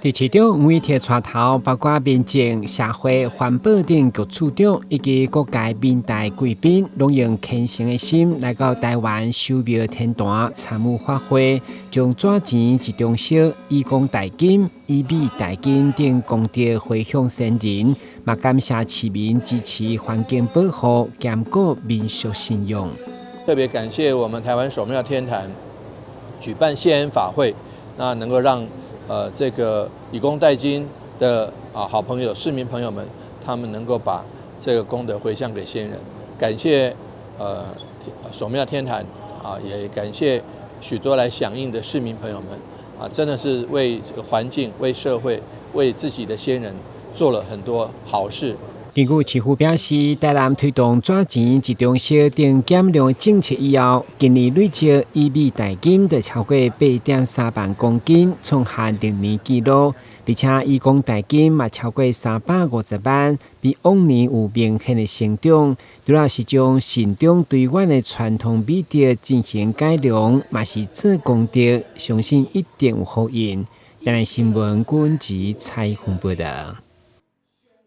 佇市長吳鐵帶頭，包括民政、社會、環保等局處長以及各界民代貴賓，攏用虔誠的心來到台灣守廟天壇參與法會，將紙錢一中燒，以功代金、以米代金等功德回向先人，嘛感謝市民支持環境保護，兼顧民俗信仰。特別感謝我們台灣守廟天壇舉辦謝恩法會，那能夠讓這個以功代金的啊好朋友、市民朋友們，他們能夠把這個功德回向給先人，感謝守廟天壇啊，也感謝許多來響應的市民朋友們啊，真的是為這個環境、為社會、為自己的先人做了很多好事。根據市府表示，台南推動紙錢一中燒等減量政策以後，今年累積以米代金就超過8.3萬公斤，創下歷年紀錄。而且以工代金嘛超過350萬，比往年有明顯的成長。主要是將善終隊員的傳統美德進行改良，嘛是做功德，相信一定有好運。台南新聞郭文吉採訪報道。